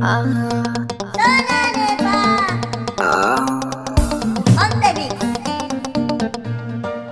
On the beat.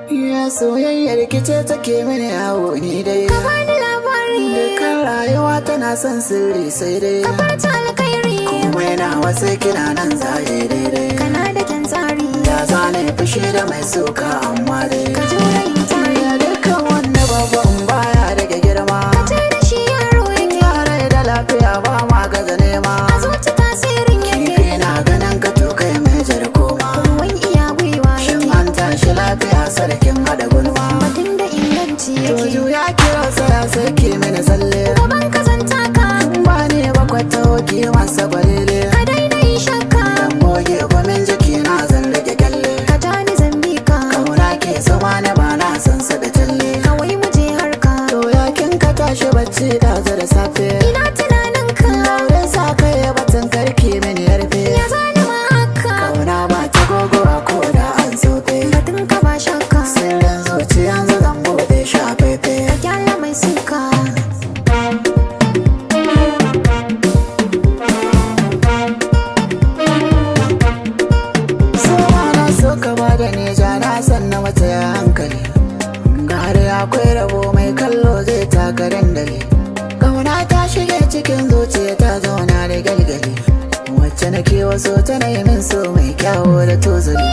Ya soyayyar kice take mini yawo ni dai. Ka bani labari. Dukkan rayuwa tana son sirri sai dai. Ka furta alkhairi. Komai na wasu kina nan zaye daidai. Kana da kyan tsari. Ya zane fushi da mai suka amma dai. Ka jure yin tari. Ya dukkan wanda babban baya rage girma. Ka ce da shi yaro yake. Yare da lafiya ba ma gaza nema. A zuci tasirin yake. Kifi na ganin ka to kai mai jar koma. Ruwan iya gwiwa Shin yake. an tashi lafiya sarkin hada gulma? Batun da inganci yake. Toju ya kira saya sai ki mini tsalle. Gaban ka zan taka. Ba ne bakwata ki masa gwalele. Ka daina yin shakka. Dan goge gwamin jiki na zan rage kyalle. Ka ja ni zan bi ka. Kauna ke zama na ba na san sa da talle. Kawai mu je harka. To ya kin ka tashi bacci da da safe? Ina tunanin ka. Daure sa kai batun karki mini yarfe. Ya zani ma haka. Kauna ba ta gogowa ko da an sofe. Batun ka ba shakka. Sirrin zuciya yanzu zan bude shi a fefe. Ka kyala mai suka. Soma na so ka ba da neja na san na mata ya hankali. Gare akwai rabo mai kallo zai taka dandali. Kauna ta shige cikin zuciya ta zauna da galgali. Wacce nake waso tana yi min so mai kyawo da tozali.